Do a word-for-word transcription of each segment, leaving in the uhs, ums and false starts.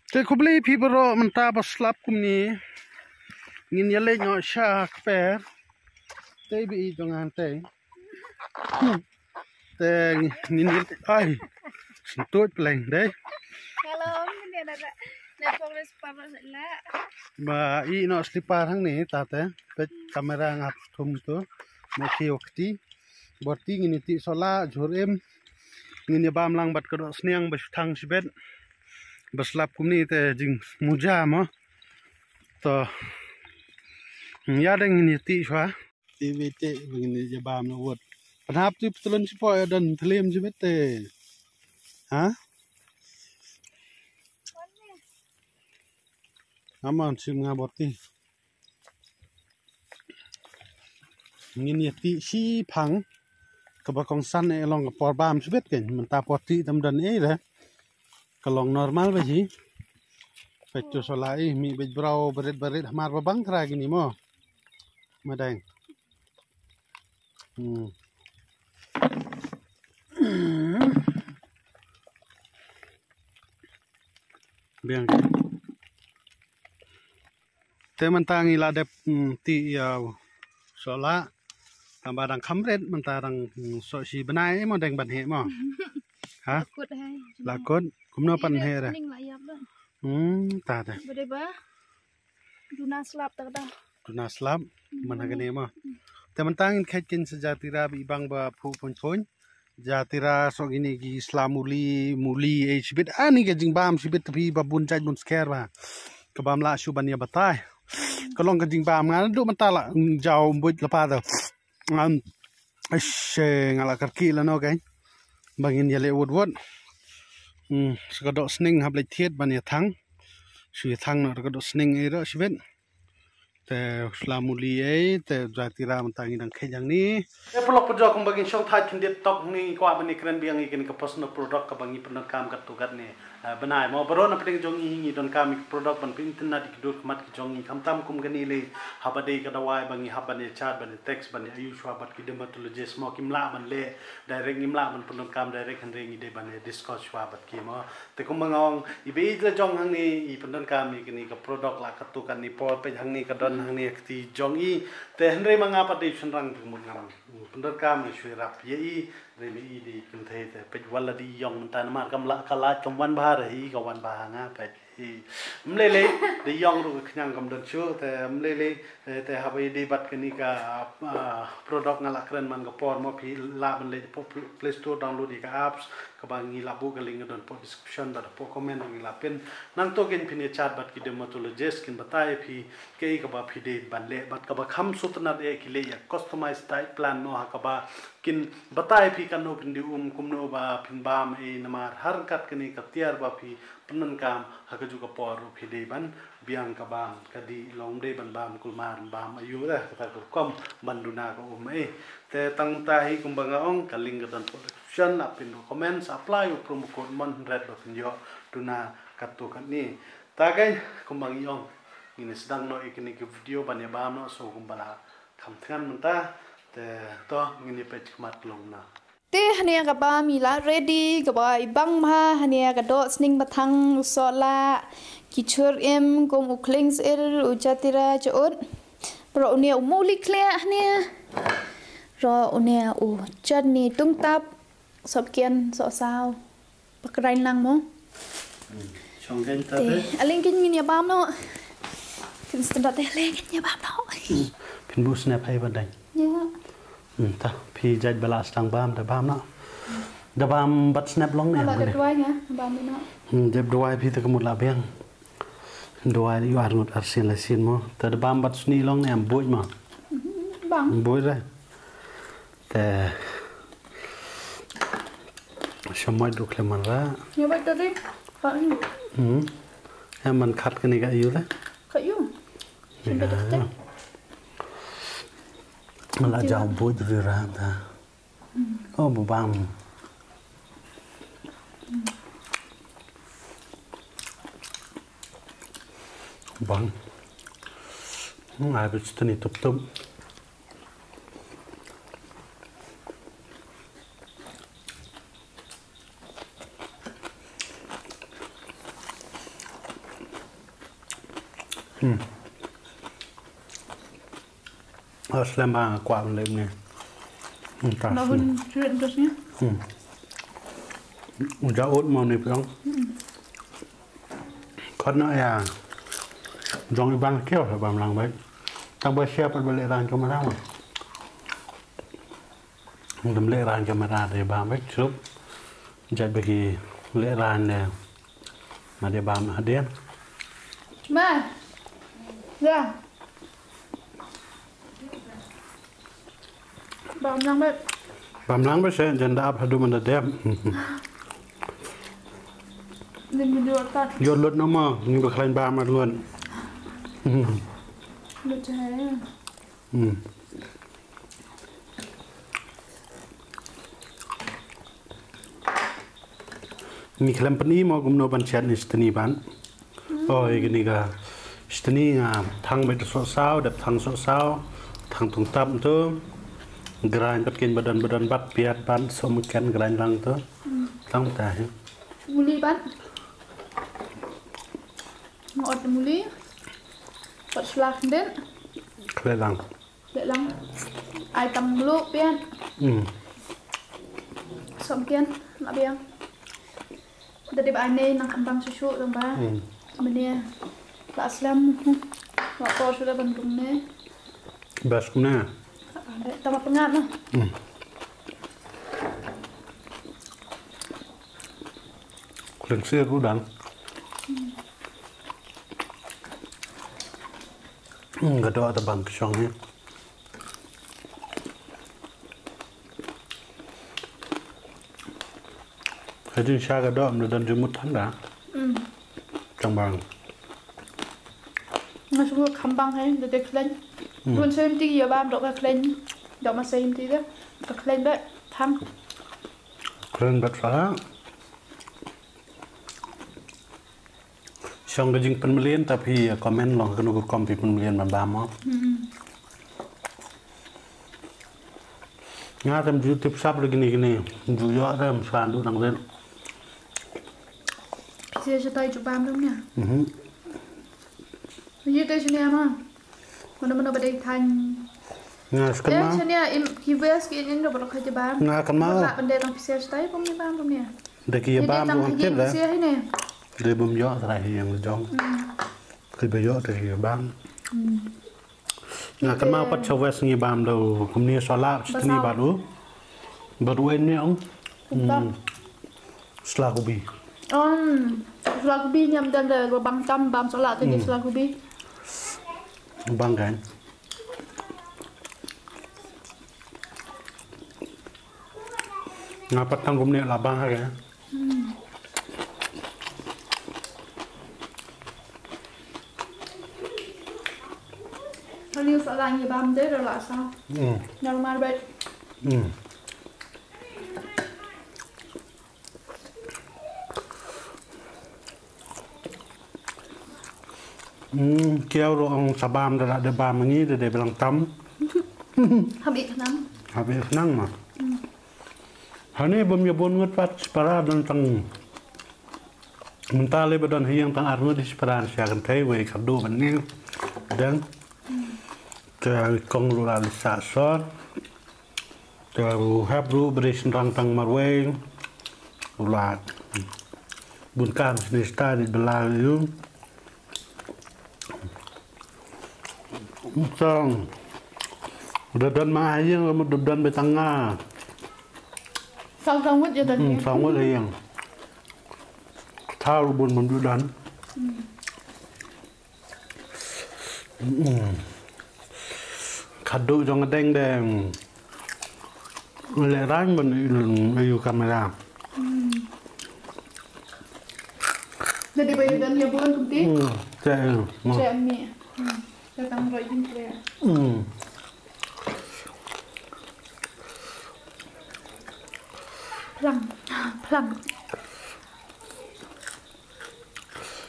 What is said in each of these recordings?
Te khublei phi baroh, mynta ba slap kumne ngin ïaleit noh sha kper. Te ba i jong ngan te. Te ngin ïaleit ai. Sintut pleng dei. Hello, ngin ïa na na forest pa ba la. Ba i noh slipar hangne ta te. Peit kamera nga thum tu. Mo ki okti. Bor ti ngin ïa ti sohla jhur im. Ngin ïa bam lang bad ka doh sniang ba shu thang shibet. Ba slap kumne te jingmuja mo. To. Ïa dang ngin ïa ti shwa. Ti bete ba ngin ïa bam na wot. Pynhap ti petlon shipoi ïa don thlem shibet te. Ha? Aman sim nga bor ti. Ngin ïa ti shi phang. Kaba kongsan eh long ka por bam shibet kein. Mynta por ti tam don eh re. Ka long normal ba hi. Peit tu sohla i mi bej brau barit barit hamar ba bang thra kini mo. Madang. Hmm. Biang. Te mynta ngi la dep, mm, ti ïa sohla. Tang ba dang kham rit mynta dang, mm, soh shi bnai mo dang ban heh mo. Ha? Kut hai. La kut. Kumno pan heh re? Ning la ïap don. Hmm, ta de. Ba dei ba. Duna slap ta ka dang. Duna slap. Mana kane mo. Te mynta ngin khet kin sa jatira ba i bang ba phu pun pun. Jatira soh kini ki sla muli, muli, eh, shibit. Ani ka jingbam shibit tapi ba bun jait bun sker ba. Ka bam la shu ban ïa batai. Ka long ka jingbam nga duk mynta la, mm, jaw buit lapa tu. Ngam, ashe nga la karki la no kai. Ba ngin ïa leh wot wot. Hmm, sa ka doh sning hap leh thiet ban ïa thang. Shu ïa thang noh ka doh sning eh doh shibit. Te sla muli eh, te jatira mynta ngi dang khet jang ni. Te paralok parajor kumba ngin shong thait khyndiat tok ngi kwah ban ïa kren biang ïa kane ka personal product kaba ngi pyndonkam katto katne, eh, bnai mo. Baroh na pdeng jong ngi ngi donkam ïa ka product ban pyntynnad ïa ki dur khmat ki jong ngi khamtam kum kane lei haba dei ka dawai ba ngi hap ban ïa chat ban ïa text ban ïa aiu shuwa bad ki dermatologist mo kim lah ban leh direct ngim lah ban pyndonkam direct hynrei ngi dei ban ïa discuss shuwa bad ki mo. Te kumba nga ong, i ba ïeit la jong hangne, i pyndonkam ïa kane ka product la katto katne por, peit hangne ka don hangne ka kti jong i. Te hynrei ma nga pat dei shynrang te mut ngam pyndonkam ïa shu ïarap ïa i, hynrei ma i dei kynthei te peit wat la dei ïong mynta namar kam lah ka lait kam wan bha re i ka wan bha ha nga peit. I mlei lei dei ïong ruh ka khñiang kam don shuh te mlei lei Te, te haba ïadei bad kane ka, ah, product nga la kren man ka por mo phi lah ban leit hapoh Play Store download ïa ka apps kaba ngi la buh ka link ka don hapoh description bad hapoh comment ngi la pin. Nangta kein phin ïa chat bad ki dermatologist kin batai ïa phi kaei kaba phi dei ban leh bad kaba kham sngewtynnat eh ki leh ïa customized diet plan mo ha kaba kin batai ïa phi kano phin dei um kumno ba phin bam eh namar ha ryngkat kane ka tiar ba phi pyndonkam ha kajuh ka por ruh phi dei ban biang ka bam ka dei long dei ban bam kulmar bam aiu re kata ka rukom ban duna ka um eh. Te tang mynta hi kumba nga ong ka link ka don hapoh description la pyndonkam comment sa apply u promo code mon hynried ba pynïoh duna katto katne. Ta kein kumba ngi ong ngin ïa sdang noh ïa kine ki video ban ïa bam noh so kumba la kham thngan mynta. Te to ngin ïa peit khmat long na. Te hane ka bam i la ready kaba i bang bha hane ka doh sning bathang u sohla ki chur im kum u khlieng syir u jatira chaud. Bro une u muli khleh hane. Bro une u chutney tungtap sop kian sohsaw. Pakrai lang mo. Shong kein ta te. Aling kin ngin ïa bam noh. Kin stendot te aling kin ïa bam noh. Phin buh snap hai ba dang. Ïa. Hmm, ta phi jait ba la sdang bam da bam noh. Da bam bad snap long ne. Ba da duwai nga bam noh. Hmm, jep duwai phi te ka mut la biang. Duwai yu ar ngut ar sien la sien mo. Ta da bam bad sni long ne am buit mo. Bang. Buit re. Te shamoi du khlem man ra. Ïa ba ta dei. Ba ni. Hmm. Em man khat kane ka yu re. Ka yu. Ni ka. La jam buit ri ra ta. Oh, bu bam. Bang. Hmm, ai bit tani tup tup. Hmm. Aw, slem ba nga kwah ban leh ne. Hmm, ta. Nda hun shuh terus ni. Hmm. U ja ut mo ni pyrang. Hmm. Khot na ïa. Jong i bang kiew ha bam lang bai. Tang ba siap ba leh rang kamera mo. Dam leh rang kamera de bam bek chup. Jat bagi leh rang de. Ma de bam hadien. Ma. Ya. Bam lang bek. Bam lang bek se jan da ap hadu man da dem. Ni mi dur tat. Yor lut nama ni ba khlain bam ar ngon. Lut jahai. Hmm. Ngi khlem pyni mo kumno ban shet ni stni ban. Hmm. Oh, ïa kani ka stni nga thang bad sohsaw, dep thang sohsaw, thang tungtap tu. Grind pat kin badon badon bat piat ban som ken grind lang tu. Hmm. Thang ta hi. Muli ban. Ngot muli. Pat slak den. Khlei lang. Leh lang. Ai tam mluh pian. Hmm. Som pian, la biang. Da dep ai ne nang kham bang shu shu tang ba. Hmm. Mane. La slem. La por shu da ban rung ne. Bas kumne. Tam ma pengat na. Hmm. Kling sir udang. Hmm. Hmm, ka doh ta bang ka shong hi. Ka jingsha ka doh, mla don jingmut than da. Hmm. Tang bang. Nga shu kham bang hai, da dei khlaiñ. Hmm. Bun sem ti ïa bam doh ka khlaiñ. Doh ma sem ti da. Ka khlaiñ ba thang. Khlaiñ ba thang. Shong ka jingpynmlien ta phi, comment long kano ka kom phi pynmlien ban bam mo. Hmm. Nga tam ju tip sap ri kini kini. Ju ïoh tam swan du nang ren. Phi se shatai ju bam dum nia. Mhm. Ye te shania ma. Mano mano ba dei than. Nga skema. Shania im ki bes ki in do ba ka jabam. Nga kema. Ba ban dei tang phi se shatai pom ni bam pom nia. Da ki ïa bam ruh tip da. Dei bym ïoh trai hi ïa jong. Hmm. Ki ba ïoh da ki ïa bam. Hmm. Nga kynmaw pat sha West ngi bam da kumne sala sha tni bad u. Bad u en ne ong. Hmm. Sla kubi. Um, sla kubi ñiam dan da bang tam bam sala te sla kubi. Bang kan. Nga pat tang kumne la bang ha ke. Hmm. Kani sa la ngi bam de la sa. Hmm. Normal bet. Hmm. Hmm, kiaw ruh ong sa bam da la de bam ngi de de blang tam. Hap i khnang. Hap i khnang ma. Hmm. Hani bym ïa bun ngut pat shipara don tang. Mynta le ba don hi ïang tang ar ngut shipara sha kan thei wei ka du ban ni. Dang. Te kong ruh la li sa sor. Te u hep ruh bri sendang tang marwei. U la bun kam sini sta di bela yu. Tang. Udah don ma ïang, udah don betang nga. Sang sang mut ya tadi. Hmm, sang mut ïang. Thau bun bun udah don. Hmm. Mm. Khadduh jong ka deng deng. Leh rang ban ïoh kamera. Mm. Jadi ba ïoh dan ïa bun kumti? Mm. Cek, mm. Cek ni. Mm. Datang roi jin kre. Mm. Plang. Plang.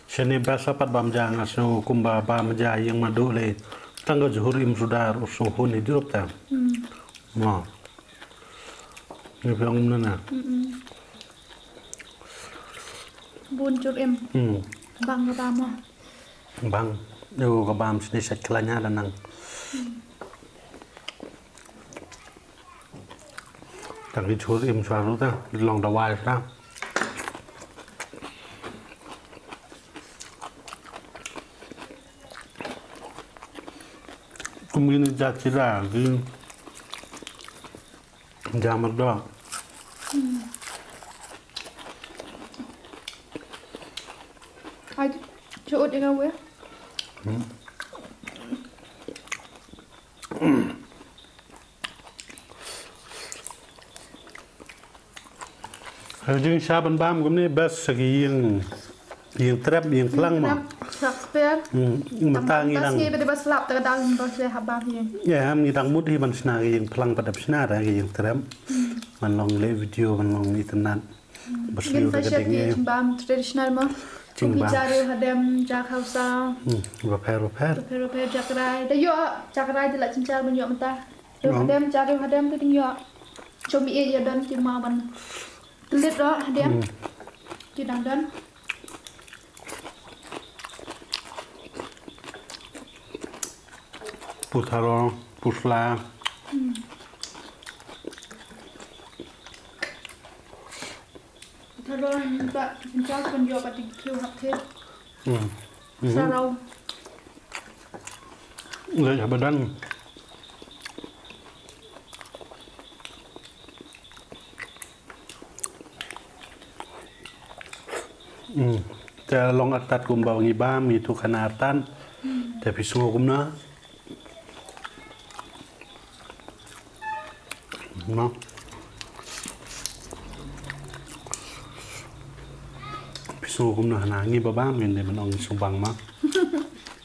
Shane ba sa pat bam ja nga sngew kumba bam ja ïing Madu le. Tang ka jhur im suda ruh sngew hun hi jrup ta. Hmm. Mo. Ni phi ong kumne na. Mm-mm. Bun jur im. Hmm. Bang ka bam mo. Bang. Yo, ka bam sini sat kelanya danang. Tang di chur im suaru ta, long dawai sa. Kumini jat sila, di jamar doang. Ai, cuut dengan gue. Hajing shaban bam kumne bas sagi yang yang trap yang pelang ma. Trap, trap. Hmm, matang yang. Ngi bade bas lap ta dang bas le habam yang. Ya, ham ngi dang mut hi ban sna yang pelang pada sna ra yang trap. Man long le video man long internet. Bas le ka ding ya. Bam traditional ma. Jingbam. Kopi jaru hadem jak hausa. Hmm, baper baper. Baper baper jak rai. Da yo jak rai de la jinjar man yo mata. Yo hadem jaru hadem tu ding yo. Chomi e ya dan ki ma ban. Telit ro hadem. Ki dang dan. Putharo, pusla. Putharo ni ba pinchal pun yo ba ti kiu hap the. Sarau. Ngai habadan. Hmm. Te long atat kumba ngi bam ngi tu khana atat. Te phi sngew kumna. No. Phi sngew kumna hana ngi ba bam ngi ne ban ong sngewbang ma.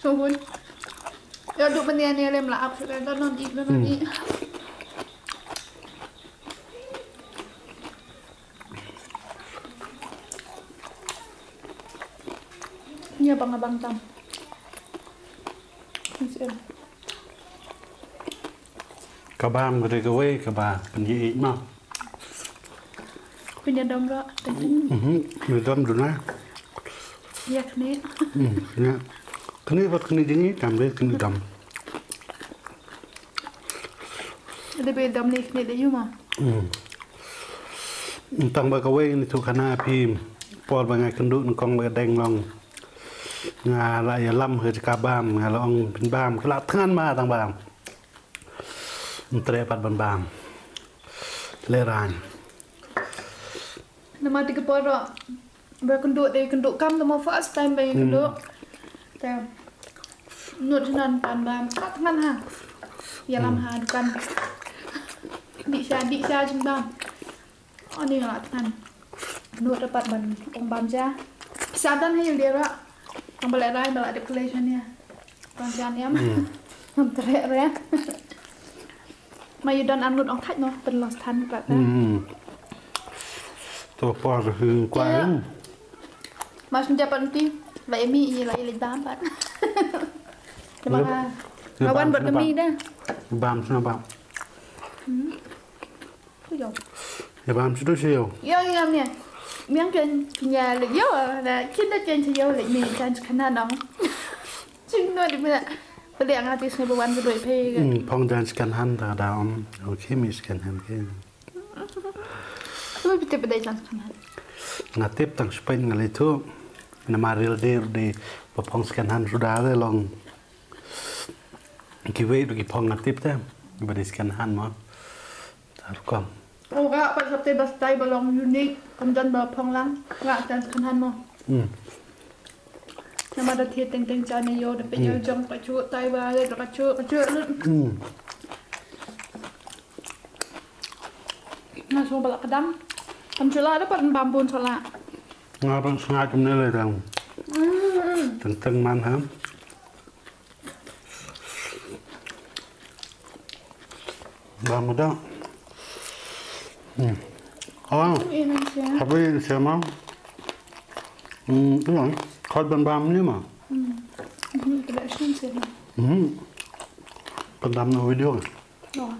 Sngewbun. Ya duk mania ne lem la ap ka non i non i. Nia bang abang tam. Ka bam ka dei kawei kaba pynïaid ma. Pynïadom ro. Mhm. Pynïadom duna. Ïa kane. Hmm, ïa. Kane pat kane jingïaid tam dei kane dom. Ada be dom ni kane dei ïa ma. Hmm. Tang ba kawei ni tu khana phi por ba nga kynduh nyngkong ba deng long. Nga la ïalam ha ka bam, nga la ong pynbam, ka la thngan ma tang ba. Ntre pat ban bam. Lehraiñ. Namar te ka por ba kynduh te kynduh kam te mo first time ba kynduh. Te nud nan pan bam. Ka thngan ha. Ïalam ha dukan. Dih sha, dih sha jin bam. Ani la thngan. Nud dapat ban ong bam ja. Sa dan ha ïa dera. Ang ba lehraiñ ba la dep kle sha nia. Bam ja niam. Ngam treh re. Ma ïa don an nud ong thait noh pynlos than pat. To por hung kwai. Mas nja pat nti la emi i la i bam pat. Lawan bad kami dah. Bam sna bam. Yo. Ya bam shuh shuh yo. Yo yo yo. Miang ken kinya le yo na kinda ken yo le mi jan kana nong. Jing no di mina. Pele anga ti sne bawan kedoi pe. Hmm, phong jan sekan han da da om. Okay, mi sekan han ke. Tu bete bete jan sekan han. Nga tip tang sepen nga le tu. Namar real de de ba phong sekan han suda de long. Kiwei ruh ki phong nga tip te ba dei second hand mo. Rukom. Ong ka pat sap te ba style ba long unique, kam don ba phong lang. Nga jan second hand mo. Hmm. Namar da thied teng teng jan ïa ïoh da pynïoh jong ka chuh tai ba le ka chuh ka chuh lut. Hmm. Nga shu ba la ka dang. Kam chuh la da pat bam bun chuh la. Nga ban sngaid kumne le dang. Hmm. Teng teng man ha. Bam da. Hmm. Ah. Ui, nang sia. Habi sia ma. Hmm, tu kan. Khat ban bam ni ma. Hmm. Ni tu dah shin sia ma. Hmm. Pendam na video. Oh.